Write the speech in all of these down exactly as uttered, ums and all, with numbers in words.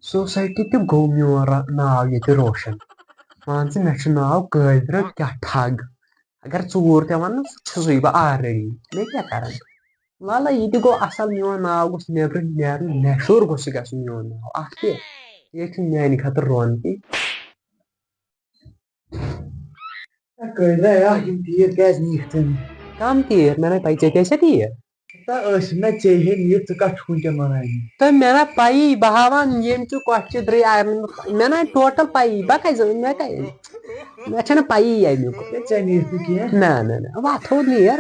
Society تہِ گوٚو میون را- ناو ییٚتہِ روشن۔ مان ژٕ، مےٚ چھُ ناو قٲدرٕ کیٛاہ ٹھگ۔ اگر ژوٗر تہِ وَنہٕ، سُہ چھُسٕے بہٕ آلریڈی۔ مےٚ کیٛاہ کَرَن؟ وَلہٕ، یہِ تہِ گوٚو اَصٕل، میون ناو گوٚژھ نیٚبرٕ نیرُن، مشہوٗر گوٚژھ یہِ گژھُن میون ناو۔ اَکھ تہِ، یہِ چھُ میٛانہِ خٲطرٕ رونقٕے۔ ہے، قٲدرا، ہے، یِم تیٖر کیٛازِ نِکھ ژےٚ؟ کَم تیٖر؟ مےٚ نَے پَے، ژےٚ تہِ ٲسیا تیٖر؟ تہ ٲسِم نہ ژےٚ ہے نِتھ، ژٕ کتھ چھُکھ وٕنکیٚن ونان؟ تہٕ مےٚ نا پَیی، بہٕ ہاوان ییٚمہِ چہِ کۄچھِ درٕے آیہِ، مےٚ نا ٹوٹل پَیی، بہٕ کَتہِ زانہٕ، مےٚ کَتہِ، مےٚ چھَنہٕ پَیی اَمیُک۔ ہے، ژےٚ نِتھ نہٕ کینٛہہ۔ نہ، نہ، نہ، وۄتھو نیر،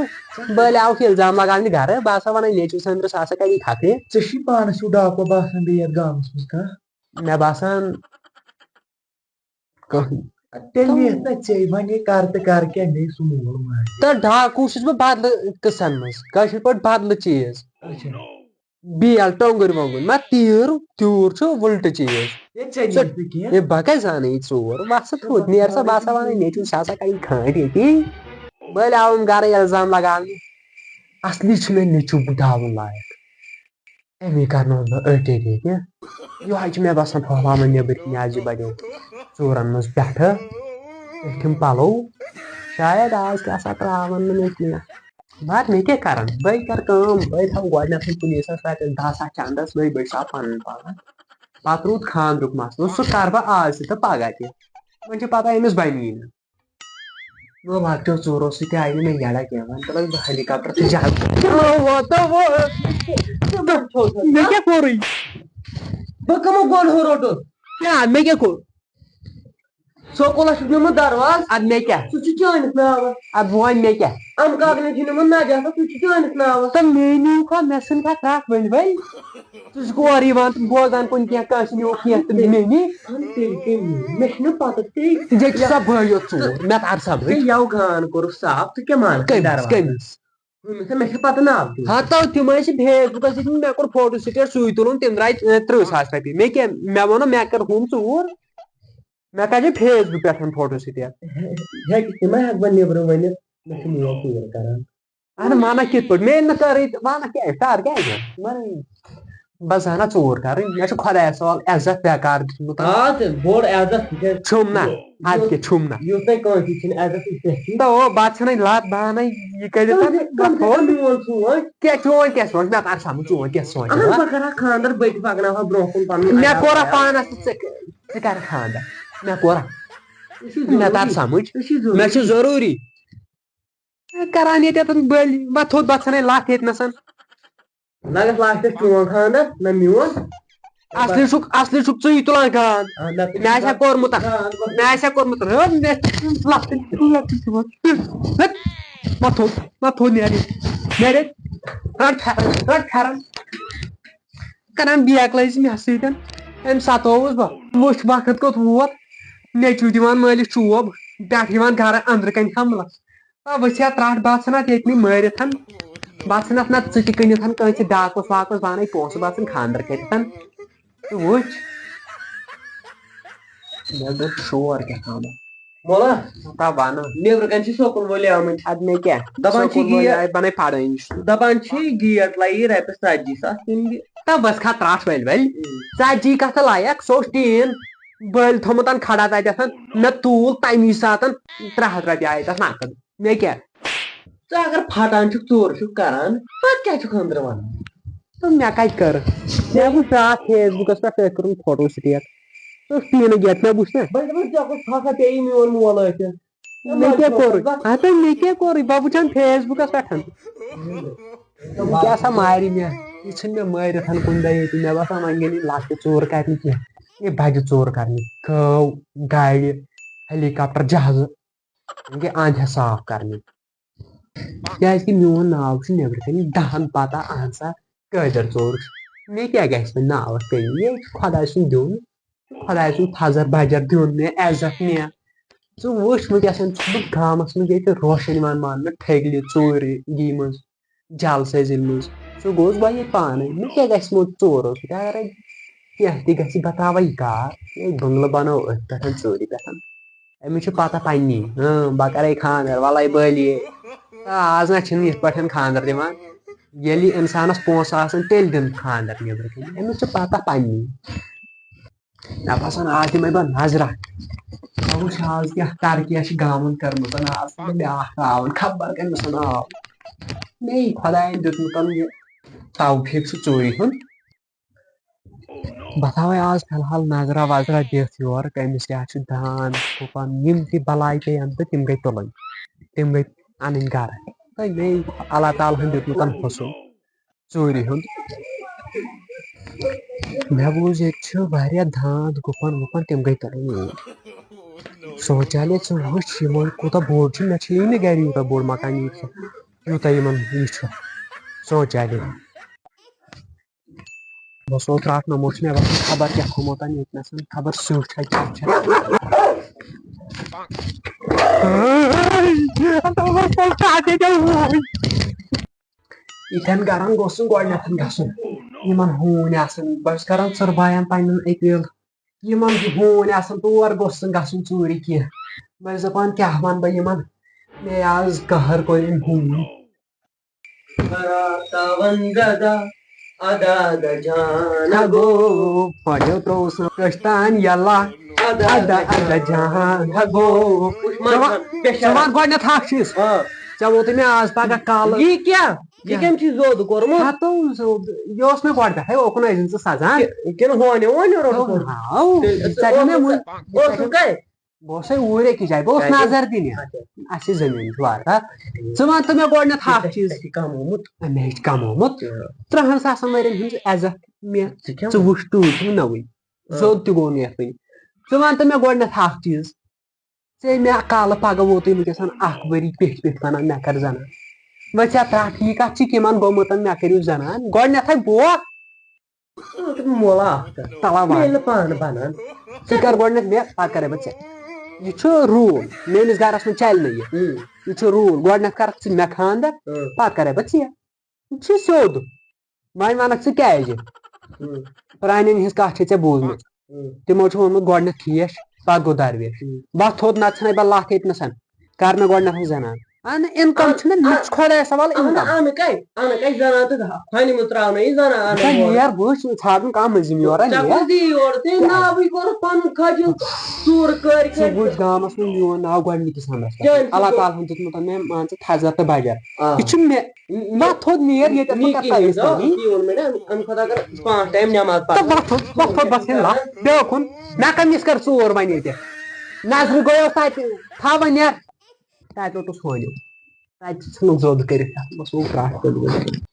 بٔلۍ آوُکھ اِلزام لگاونہِ گرٕ، بہٕ ہسا وَنَے نیٚچوِس أنٛدرَس، سُہ ہسا کَری خطرٕ۔ ژےٚ چھُے پانَس ہیوٗ ڈاکو باسان بیٚیہِ یَتھ گامَس منٛز کانٛہہ؟ مےٚ باسان، کٕہٕنۍ۔ تیٚلہِ یَتھ نہ ژےٚ وۄنۍ یہِ کَر تہٕ کَر کیٛاہ مےٚ سُہ مول ماجہِ۔ تہٕ ڈاکوٗ چھُس بہٕ بدلہٕ قٕصن منٛز، کٲشِر پٲٹھۍ بدلہٕ چیٖز۔ اچھا۔ بیل، ٹۄنٛگٕرۍ وۄنٛگٕرۍ، مگر تیٖر، تیوٗر چھُ وٕلٹہٕ چیٖز۔ ہے، ژےٚ ژٕ دِتھ نہٕ کینٛہہ۔ ہے، بہٕ کَتہِ زانَے یہِ ژوٗر؟ وَسہٕ تھوٚد، نیر سا، بہٕ ہسا وَنَے نیٚچوِس، سُہ ہسا کَرِ خانٛڈ ییٚتی۔ بٔلۍ آوُم گرٕ اِلزام لگاونہِ۔ اَصلی چھُ مےٚ نیٚچوٗ بُڈاوُن لایق۔ أمی کرنووُس بہٕ أتھۍ أتھۍ ییٚتہِ۔ یِہوٚے چھُ مےٚ باسان پھٔہلاوان نیٚبٕرۍ کِنۍ آز یہِ بَنیو ژوٗرَن منٛز پٮ۪ٹھٕ۔ أتھۍ یِم پَلو۔ شاید آز کیٛاہ سا ترٛاوَن نہٕ مےٚ کینٛہہ۔ مگر مےٚ کیٛاہ کَرَن؟ بٔے کَرٕ کٲم، بٔے تھاوٕ گۄڈٕنٮ۪تھٕے پُلیٖسَس رۄپیَس دَہ ساس چَندَس، بٔے بٔے چھُسا پَنُن پان۔ پَتہٕ روٗد خانٛدرُک مسلہٕ، سُہ کَرٕ بہٕ آز تہِ تہٕ پَگاہ تہِ۔ وۄنۍ چھِ پَتہ أمِس بَنی نہٕ۔ نو لۄکٹیو ژوٗرو سۭتۍ آیہِ نہٕ مےٚ یَلہ کینٛہہ، وۄنۍ تُلَکھ بہٕ ہیلیٖکاپٹر تہٕ جہاز۔ مےٚ کیٛاہ کوٚرُے؟ بہٕ کَمو گۄنہو روٚٹُس؟ کیٛاہ؟ مےٚ کیٛاہ کوٚر؟ سکوٗلَس چھُکھ نیوٗمُت دروازٕ۔ اَدٕ مےٚ کیٛاہ؟ سُہ چھُ چٲنِس ناوَس۔ اَدٕ وۄنۍ مےٚ کیٛاہ؟ اَمہٕ کاکَن چھُ نیوٗمُت نجاسَس، سُہ چھُ چٲنِس ناوَس۔ تہٕ مےٚ نیوٗکھا، مےٚ ژھٕنکھا ترٛٹھ ؤلۍ ؤلۍ؟ ژٕ چھُکھ اورٕ یِوان تہٕ بوزان کُنہِ کینٛہہ، کٲنٛسہِ نیوٗکھ کینٛہہ تہٕ مےٚ نی۔ اَہَن تیٚلہِ کٔمۍ نیوٗ؟ مےٚ چھُنہٕ پَتہ ژےٚ۔ ژےٚ چھُ سا بٲیو ژوٗر، مےٚ تَر سَمٕجھ۔ ژےٚ یَوٕ گان کوٚرُکھ صاف، ژٕ کیٛاہ مانَکھ کٔمِس؟ دروازٕ؟ کٔمِس؟ مےٚ چھِ، مےٚ چھِ پَتہ ناو تہِ۔ ہَتو تِم ٲسۍ Facebook-َس سۭتۍ، مےٚ کوٚر فوٹو سٹیٹ سُے تُلُن، تِم درٛاے، ٲں، تٕرٛہ ساس رۄپیہِ۔ مےٚ کیٛاہ، مےٚ ووٚنُو مےٚ کٔر ہُم ژوٗر، مےٚ کَتہِ چھِ Facebook پٮ۪ٹھ فوٹو سٹیٹ؟ ہے، تِمَے ہٮ۪کہٕ بہٕ نیٚبرٕ ؤنِتھ، مےٚ چھِ مول ژوٗر کَران۔ اہن، وَنہ کِتھ پٲٹھۍ؟ مےٚ ییٚلہِ نہٕ کٔرٕے تہٕ وَنہ کیٛاہ؟ ٹار کیٛازِ وَنہٕ؟ وَنہٕ بَس زانہ ژوٗر کَرٕنۍ، مےٚ چھُ خۄدایَس سوال عزت بیکار دیُتمُت۔ آ، تہٕ بوٚڑ عزت تہِ چھُ۔ چھُم نہ، اَدٕ کیٛاہ چھُم نہ؟ یُس تۄہہِ کٲنٛسہِ چھِنہٕ عزت، یُس تۄہہِ چھُ۔ تہٕ او، بَتہٕ ژھٕنٕے لَتھ بانَے، یہِ کٔرِتھ کم سے کم تھوٚو میون سونٛچ۔ کیٛاہ چون کیٛاہ سونٛچ؟ مےٚ کَر سَمٕجھ چون کیٛاہ سونٛچ اہن، وَ؟ بہٕ کَرٕ ہا خانٛدر، بہٕ تہِ پَکناوہا برٛونٛہہ کُن پَنُن مےٚ عیال کوٚر ہا ویال۔ پانَس تہٕ ژٕ ژٕ کَر خانٛدر؟ مےٚ کوٚر ہا۔ یہِ چھُ مےٚ تَر ضروٗری۔ سَمٕجھ۔ یہِ چھُ ضروٗری۔ مےٚ چھُ ضروٗری۔ کران ییٚتٮ۪تھ بٔلۍ، وۄتھ تھوٚد، بہٕ ژھٕنے لَتھ ییٚتہِ نَسَن۔ نہ گژھِ لاسٹَس چون خانٛدر، نہ میون۔ اَصلی چھُکھ، اَصلی چھُکھ ژٕے تُلان گانٛد۔ آ، نہ، ژٕ مےٚ آسہِ ہا چھُکھ کوٚرمُت اَتھ۔ گانٛد کوٚرمُت۔ مےٚ آسہِ ہا کوٚرمُت۔ ہٲو، مےٚ چھُ لَتھ، لَتھ، لَتھ، لَتھ۔ وۄتھ تھوٚد، وۄتھ تھوٚد نیرِ۔ نیرِ۔ رَٹ پھٮ۪رَن، رَٹ پھٮ۪رَن۔ کران بیکلٲزی مےٚ سۭتۍ۔ أمۍ ستووُس بہٕ۔ وٕچھ وقت کوٚت ووت۔ نیٚچوٗ دِوان مٲلِس چوب، پٮ۪ٹھ یِوان گرٕ أنٛدرٕ کنہِ حملہٕ۔ آ، وٕچھ یا ترٛٹھ، بہٕ ژھٕنَتھ ییٚتہِ نٕے مٲرِتھ۔ بہٕ ژھٕنَتھ نہ ژٕ تہِ کٕنِتھ کٲنٛسہِ ڈاکوس واکوس، بہٕ اَنَے پونٛسہٕ، بہٕ ژھٕنہٕ خانٛدر کٔرِتھ۔ تہٕ وٕچھ، مےٚ دوٚپ شور کیٛاہ تام۔ مولا، تا وَنہٕ۔ نیٚبرٕ کَنہِ چھِ سکوٗل وٲلۍ آمٕتۍ۔ اَدٕ مےٚ کیٛاہ؟ دَپان چھِ سکوٗل وٲلۍ گیٹ۔ آے بَنَے پَرٲنۍ۔ دَپان چھِ گیٹ لَیہِ رۄپیَس ژَتجی ساس تِم دِ۔ تا بَس کھا ترٛٹھ ؤلۍ ؤلۍ۔ اۭں۔ ژَتجی کَتھ لایَکھ، سُہ اوس ٹیٖن بٔلۍ تھوٚمُت اَن کھڑا تَتٮ۪تھ۔ مےٚ توٗل تَمی ساتَن ترٛےٚ ہَتھ رۄپیہِ آیہِ تَتھ نَقٕد۔ مےٚ کیٛاہ؟ ژٕ اگر پھٹان چھُکھ، ژوٗر چھُکھ کران، پتہٕ کیٛاہ چھُکھ أنٛدرٕ وَنان؟ تہٕ مےٚ کَتہِ کٔر؟ مےٚ وٕچھ راتھ Facebook-َس پٮ۪ٹھ تۄہہِ کوٚرمُت فوٹو سٹیٹ۔ سُہ اوس ٹیٖنہٕ گیٹ، مےٚ وٕچھ نا۔ بہٕ چھُس دَپان، ژےٚ کُس پھَکھ ہا پیٚیہِ میون مول ٲسِتھ؟ مےٚ کیٛاہ کوٚر؟ ہَتہٕ مےٚ کیٛاہ کوٚرُے؟ بہٕ وٕچھان Facebook-َس پٮ۪ٹھ۔ یہِ کیٛاہ سا مارِ مےٚ؟ یہِ ژھٕنہِ مےٚ مٲرِتھ کُنہِ دۄہ ییٚتہِ۔ مےٚ باسان، وۄنۍ گٔے نہٕ لۄکٹہِ ژوٗر کَرنہِ کینٛہہ۔ یہِ بَجہِ ژوٗر کَرنہِ۔ کھٲو، گاڑِ، ہیلیٖکاپٹر، جہازٕ۔ وۄنۍ گٔے اَنٛد ہٮ۪تھ صاف کَرنہِ۔ کیٛازِ کہِ میون ناو چھُ نیٚبرٕ کَنہِ دَہَن پَتہ، اَہَن سا، قٲدِر ژوٚر چھُ۔ مےٚ کیٛاہ گژھِ وۄنۍ ناوَس کٔمی؟ یہِ چھُ خۄداے سُنٛد دیُن، خۄداے سُنٛد تھَزَر بَجَر دیُن مےٚ، عزت مےٚ۔ ژٕ وٕچھ، وٕنکٮ۪س چھُس بہٕ گامَس منٛز ییٚتہِ روشَن یِوان ماننہٕ، ٹھٔگلہِ، ژوٗرِ، گی منٛز، جَل سٲزِل منٛز۔ سُہ گوٚوُس بہٕ ییٚتہِ پانَے۔ مےٚ کیٛاہ گژھِ یِمو ژورو سۭتۍ؟ اَگَرَے کینٛہہ تہِ گژھِ، بہٕ ترٛاوَے یہِ کار۔ یہِ بٔنٛگلہٕ بَناوو أتھۍ پٮ۪ٹھ، ژوٗرِ پٮ۪ٹھ۔ أمِس چھِ پَتہ پنٛنی۔ اۭں، بہٕ کَرَے خانٛدَر، وَلَے بٲلیے۔ آ، آز نہ چھِنہٕ یِتھ پٲٹھۍ خانٛدَر دِوان۔ ییٚلہِ اِنسانَس پونٛسہٕ آسَن، تیٚلہِ دِن خانٛدر نیٚبرٕ کَنہِ۔ أمِس چھِ پَتہ پَننی۔ مےٚ باسان، آز دِمَے بہٕ نظرہ۔ بہٕ وٕچھِ آز کیٛاہ ترقی چھِ گامَن کٔرمٕژ۔ آز چھُ مےٚ بیٛاکھ راوُن، خبر کٔمِس آو۔ مےٚ یی خۄدایَن دیُتمُت یہِ توفیٖق سُہ ژوٗرِ ہُنٛد۔ بہٕ تھاوَے آز فی الحال نظرہ وظرہ دِتھ یورٕ، کٔمِس کیٛاہ چھُ دان، گُپن، یِم تہِ بلاے پیٚیَن تہٕ تِم گٔے تُلٕنۍ، تِم گٔے اَنٕنۍ گرٕ۔ تہٕ مے اللہ تعالیٰ ہن دیُتمُت حُسُن ژوٗرِ ہُنٛد۔ مےٚ بوٗز ییٚتہِ چھِ واریاہ داند، گُپن وُپن، تِم گٔے تُلٕنۍ یور۔ سونچالے ژٕ وٕچھ، یِمن کوٗتاہ بوٚڑ چھُ، مےٚ چھُ یی نہٕ گرِ یوٗتاہ بوٚڑ مکان، یوٗتاہ، یوٗتاہ یِمن یہِ چھُ۔ سونچالے۔ بہٕ سوز راتھ نمو چھُ مےٚ باسان خبر کیٛاہ تھوٚمُت ییٚتہِ نَسَن، خبر سیُٹھ چھا کیٛاہ چھا۔ یِتھٮ۪ن گرن گوٚژھ نہٕ گۄڈٕنٮ۪تھ گژھُن، یِمن ہوٗنۍ آسان، بہٕ چھُس کران ژٕرباین پننٮ۪ن اپیل، یِمن ہوٗنۍ آسان تور گوٚژھ نہٕ گژھُن ژوٗرِ کینٛہہ۔ بہٕ چھُس دپان کیٛاہ ونہٕ بہٕ یِمن، مےٚ آز قہر کوٚر أمۍ ہوٗنۍ۔ تاون ددا ادا دجان ہگو۔ پڑھیو ترٛووُس نہٕ کٔشتان یلا۔ ادا ادا ادا جان ہگو۔ ژٕ وَن، ژٕ وَن گۄڈٕنٮ۪تھ اکھ چیٖز۔ ہاں۔ ژےٚ ووتُے مےٚ آز پگاہ کالہٕ۔ یہِ کیٛاہ؟ یہِ کیٛاہ؟ کٔمۍ چھُے زوٚد کوٚرمُت؟ ہتو زوٚد۔ یہِ اوس مےٚ گۄڈٕ پٮ۪ٹھَے اوکُن ٲسۍ زِ ژٕ سَزان۔ کہِ-، کِنہٕ ہونہِ وونہِ روٚٹ کوٚرمُت؟ ہاو، تیٚلہِ یہِ ژےٚ گوٚو مےٚ وٕنۍ، اوسُکھ، یہِ ژےٚ گوٚو، اوسُکھ کَے؟ بہٕ اوسَے اوٗرۍ أکِس جایہِ، بہٕ اوسُس کَتہِ؟ نظر دِنہِ۔ اچھا۔ اَسہِ چھِ زٔمیٖن چھُ واریاہ۔ ژٕ وَن تہٕ مےٚ گۄڈٕنٮ۪تھ اَکھ چیٖز۔ ژےٚ چھِ کَمومُت۔ مےٚ چھِ کَمومُت۔ تہٕ تٕرٛہَن ساسَن ؤرِین ہٕنٛز عزت مےٚ۔ ژٕ کیٛاہ ژٕ وَنان؟ وٕچھ، تۭتۍ چھِنہٕ نٔوٕے۔ اۭں۔ زوٚد تہِ گوٚو نہٕ یَتھ وٕنہِ۔ ژٕ وَن تہٕ مےٚ گۄڈٕنٮ۪تھ اَکھ چیٖز۔ ژےٚ مےٚ کالہٕ پَگاہ ووتُے وٕنکیٚس اَکھ ؤری پیٚٹھۍ پیٚٹھۍ وَنان، مےٚ کَر زَنان۔ وۄنۍ ژےٚ ترٛٹھ یی کَتھ، ژٕ کِمَن گوٚمُت، مےٚ کٔرِو زَنان۔ گۄڈٕنٮ۪تھٕے بوکھ۔ ژٕ ژٕ مولہٕ اَکھ کَتھ۔ تَلہ وَن۔ مےٚ ییٚلہِ نہٕ پانہٕ بَنان۔ ژٕ کَر گۄڈٕنٮ۪تھ مےٚ، پَتہٕ کَرَے بہٕ ژےٚ۔ یہِ چھُ روٗل۔ میٛٲنِس گَرَس منٛز چَلہِ نہٕ یہِ۔ اۭں۔ یہِ چھُ روٗل۔ گۄڈٕنٮ۪تھ کَرَکھ ژٕ مےٚ خانٛدر، اۭں۔ پَتہٕ کَرَے بہٕ ژےٚ۔ یہِ چھُ سیوٚد۔ وۄنۍ وَنَکھ ژٕ کیٛازِ؟ اۭں۔ پرٛانٮ۪ن ہِنٛز کَتھ چھےٚ ژےٚ بوٗزمٕژ۔ اۭں۔ تِمو چھُ ووٚنمُت گۄڈٕنٮ۪تھ کھیش، پَتہٕ گوٚو درویش۔ اۭں۔ وَتھ تھوٚد نَتہٕ ژھٕنے بہٕ لَتھ ییٚتہِ نَسَن۔ کَرنہٕ گۄڈٕنٮ۪تھ زَنان۔ اَہَن، income چھُنہ، مےٚ چھُ خۄدایَس حوالہٕ اَہَن، income۔ اَنہٕ کَے، اَنہٕ کَے زَنان تہٕ کھۄنہِ منٛز ترٛاونٲیِن زَنان، اَنہٕ ژٕ یور۔ نیر، بہٕ وٕچھ، ژھانٛڈُن کانٛہہ مٔنٛزِم یورٕ، ژےٚ نیر۔ کُس دی یورٕ؟ ژےٚ کیٛازِ؟ ناوٕے کوٚرُتھ پَنُن خۄجہِ ژوٗر کٲرۍ ژٕ کٔرِتھ۔ وٕچھ گامَس منٛز میون ناو گۄڈٕنِکِس نمبرَس پٮ۪ٹھ۔ چٲنۍ اللہ تعالیٰ ہَن دیُتمُت مےٚ، مان ژٕ، تھزر تہٕ بجر۔ آ۔ یہِ چھُ مےٚ۔ نی-، وَتھ تھوٚد نیر ییٚتٮ۪تھ نی بہٕ کَرٕ کِہیٖنۍ، تَوَے آ، سۭتۍ۔ تی ووٚن مےٚ نا، اَمہِ خۄدا کَر پانٛژھ ٹایم نٮ۪ماز تہٕ پَرٕنۍ۔ وَتھ تھوٚد، وَتھ تھوٚد بَس ییٚلہِ لَتھ۔ بیٛاکھ کُن، مےٚ کَمہِ وِزِ کَرٕ ژوٗر وۄنۍ ییٚتہِ؟ نظرِ گوٚیوس تَتہِ، تھاو وۄنۍ نیر۔ تَتہِ روٚٹُس ہونیو۔ تَتہِ ژھٕنُکھ زوٚد کٔرِتھ، تَتھ اوس وۄنۍ ترٛٹھ کٔرِتھ۔